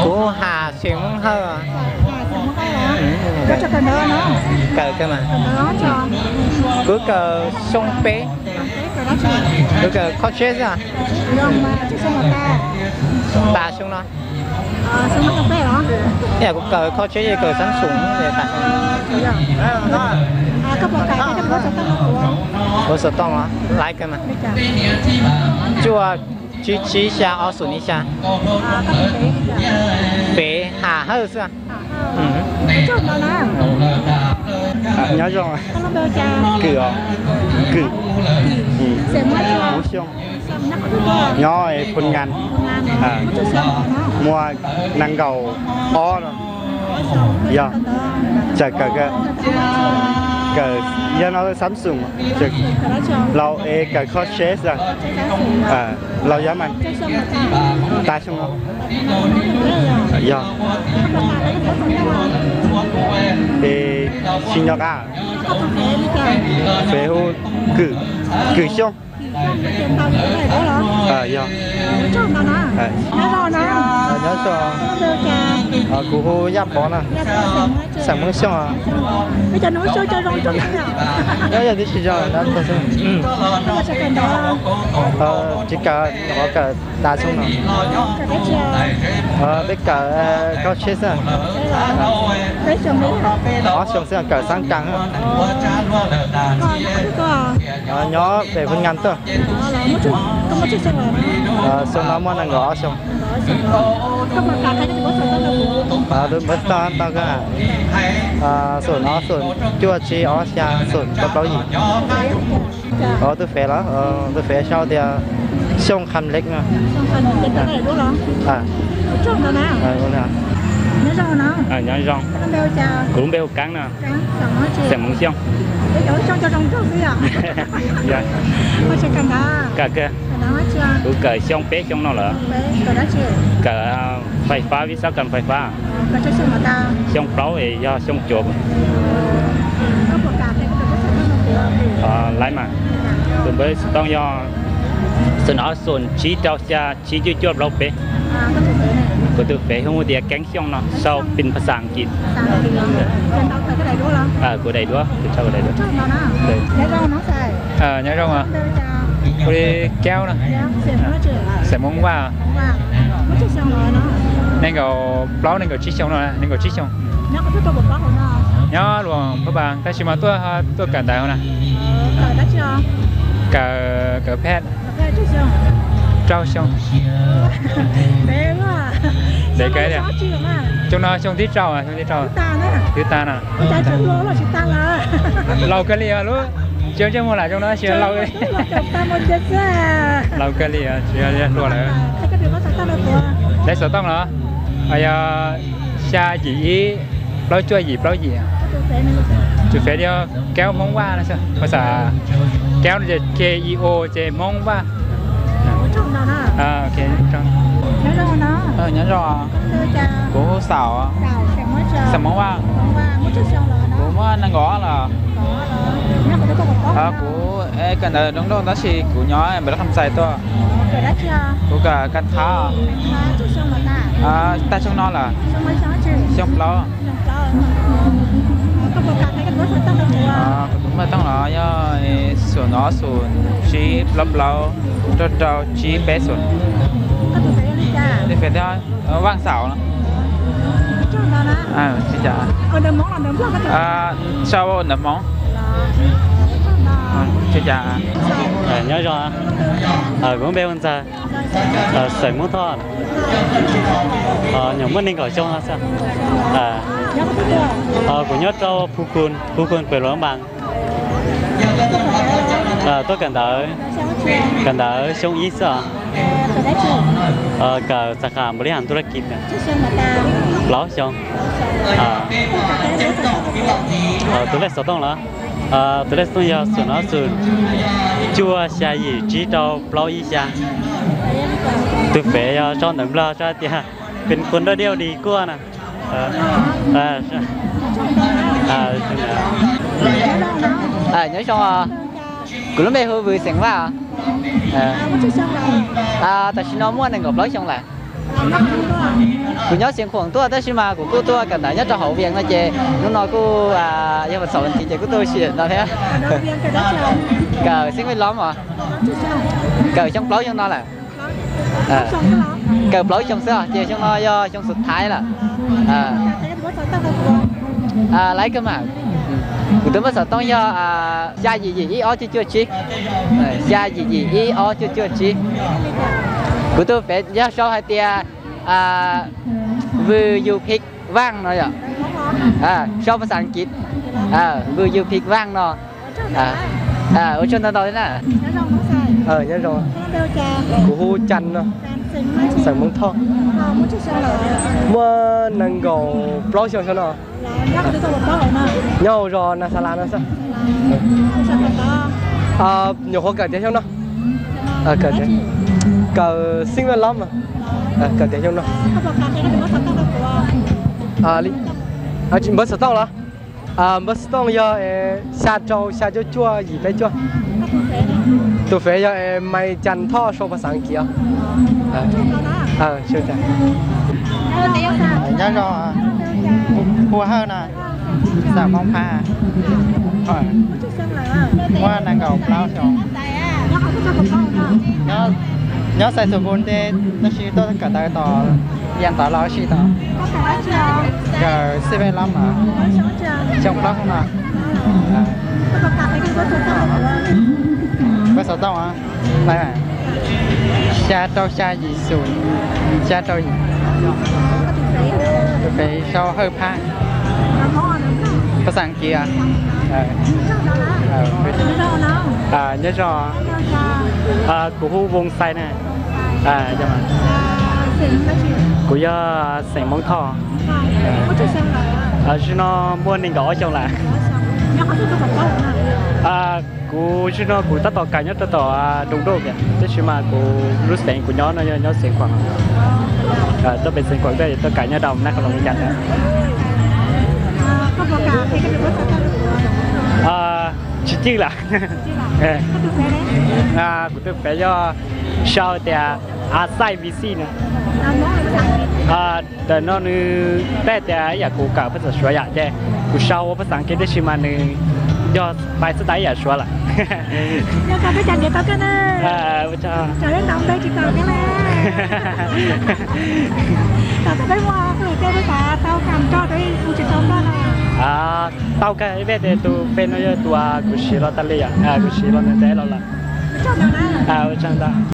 Kuv Ham Xeem Moob Hawj. Kawm kawg mas. Kuv kawm xyoo peb. Kuv kawm khob tsheb xwb. Tas xyoo no. Ib yam kuv kawm khob tsheb ces kawm xab xoom tas xyoo no. Kuv xov tooj los laiv kawg mas. Cuaj tsib tsib xya ob xoom ib xya. Fev Ham Hawj xwb. Nyob zoo. Kws os. Kws. Kuv Xyooj. Nyob Phu Nkas. Muaj nees nkaum ob no. Yog, tseem kawm, kawm yog no xab xoom, laus es kawm khob tsheb xwb. Laus yog mas tas xyoo no. Yog, es tsis nco qab. Fev hu Kws, Kws Xyooj. Yog. Nyob zoo, kuv hu Yaj Pov na. Xeem Moob Xyooj. Nyob yog tib si zoo. Tsis kawm, nyuam qhuav kawm tas xyoo no. Peb kawm khob tsheb xwb. Ob xyoo xwb kawm xab kas. Nyob pem Phu Nkas tuaj. Xyoo no muaj nees nkaum ob xyoo. Tus npawb tau tau kawg. Xoom ob xoom cuaj tsib ob xya xoom plaub plaub yim. Tus fev los, tus fev sau tias Xyooj Kham Lej no. Nyob zoo, kuv lub npe hu Keeb no. Xeem Moob Xyooj. Kawm kawg. Kuv kawm xyoo peb xyoo no lawm. Kawm fais fab, vib xab kas fais fab. Xyoo plaub es yog xyoo cuav. Laiv mas. Tus npawb xov tooj yog xoom ob xoom tsib rau xya tsib cuaj cuaj plaub peb. Kuv tus fev hu tias Keeb Xyooj no, sau pin phas xas Askiv. Kuv daim duab, kuv tso kuv daim duab. Nyob zoo, kuv li Keeb no. Xeem Moob Vaj. Nees nkaum plaub nees nkaum tsib xyoo no, nees nkaum tsib xyoo. Nyob Luam Phaj Npas tab sis mas tuaj, tuaj kawm ntawv na. Kawm, kawm phem. Rau xyoo. Ntev kawg li. Xyoo no xyoo thib rau, xyoo thib rau. Twb tag na. Laus kawg li os, lub tsis ntsej muag lam zoo no tab sis laus. Laus kawg li os, tsis yog hluas lawm. Lawv xov tooj los? Yog xya yim ib plaub cuaj yim plaub yim. Tus fev yog Keeb Hmoob Vaj no xwb, phas xas Keeb no ces K E O ces Hmoob Vaj. Nyob zoo, kuv hu Xaum, Xaum Hmoob Vaj. Kuv muaj nees nkaum ob lawm. Kuv kawm ntawv Nroog Nroj tab sis kuv nyob Npam Laj Kham Xais tuaj. Kuv kawm Kas Thab. Tag xyoo no lawm. Xyoo plaub. Kuv tus npawb xov tooj los yog xoom ob xoom tsib plaub plaub rau rau tsib peb xoom. Tus fev thiab, Vaj Xaum no. Sau ntawv Hmoob. Nyob zoo, kuv lub npe hu Ntxawg, xeem Hmoob Thoj, nyuam muaj nees nkaum xyoo no xwb. Kuv nyob rau Phu Kun, Phu Kun pem Luam Npas. Tuaj kawm ntawv, kawm ntawv xyoo ib xwb os. Kawm txav kha npaum li has ntuj laj kis. Plaub xyoo. Tus lej xov tooj los? Tus lej xov tooj yog xoom ob xoom cuaj xya yim tsib rau plaub ib xya. Tus fev yog tso ntawv Nplog tso tias pes kua nroj diaj di kuaj na. Nyob zoo, kuv lub npe hu Vwm xeem Vaj. Tam sim no muaj nees nkaum plaub xyoo lawm. Kuv nyob Xeev Khuam tuaj tab sis mas kuv kuj tuaj kawm ntawv nyob rau hauv Vias no ces hnub no kuj yog vas xaum vas thiv ces kuj tuaj ua si no thiab. Kawm xeeb vij lob os, kawm xyoo plaub xyoo no lawm. Kawm plaub xyoo xwb os ces xyoo no yog xyoo xub thaiv lawm. Laiv kawg mas, kuv tus npawb xov tooj yog xya yim yim ib ob cuaj cuaj tsib, xya yim yim ib ob cuaj cuaj tsib. Kuv tus fev yog sau hais tias Will you pick Vang no yom, sau phas xas As kiv, Will you pick Vang no. Ua tsaug ntau ntau li na. Nyob zoo, kuv hu Cas no, xeem Hmoob Thoj, muaj nees nkaum plaub xyoo xyoo no. Nyob hauv zos Nas Xas Las no xwb. Nyuam qhuav kawm tiav xyoo no. Kawm xeeb vij lob mas, kawm tiav xyoo no. Npawb xov tooj los? Npawb xov tooj yog xya rau xya cuaj cuaj yim peb cuaj. Tus fev yog Maiv Cas Thoj sau phas xas As kiv os. Nyob zoo, hu Hawj no, xeem Hmoob Phab, muaj nees nkaum plaub xyoo. Nyob Xais Xus Npus Nteb tab sis tuaj kawm ntawv tom Vias Ntawv Los Sis tod. Kawm xeeb vij lob mas, xyoo plaub xyoo no. Npawb xov tooj xya rau xya yim xus, xya rau yim. Tus fev sau Hawj Phab, phas xas As kiv. Nyob zoo, kuv hu Voos Xais na. Kuv yog xeem Hmoob Thoj. Zaum no muaj nees nkaum ob xyoo lawm. Kuv zaum no kuv tab tom kawm nyob rau tom Doo Doj, tab sis mas kuv lub xeev kuv nyob no yog nyob Xeev Khuam. Tuaj pem Xeev Khuam tuaj kawm nyob rau Nab Qhoos Loos li cas ntawd. Tsis cig lawm. Kuv tus fev yog sau tias A Xaij V C no. Ntawm no nws teb tias ib yam kuv kawm phas xas Suav yom, ces kuv sau ua phas xas As kiv tab sis mas nws yog pais xwb tas ib yam Suav lawm. Tau kawg, ib pliag tus fev no yog tus kuv siv los tas li yom, kuv siv los ntev ntev los lawm. Ua tsaug ntau.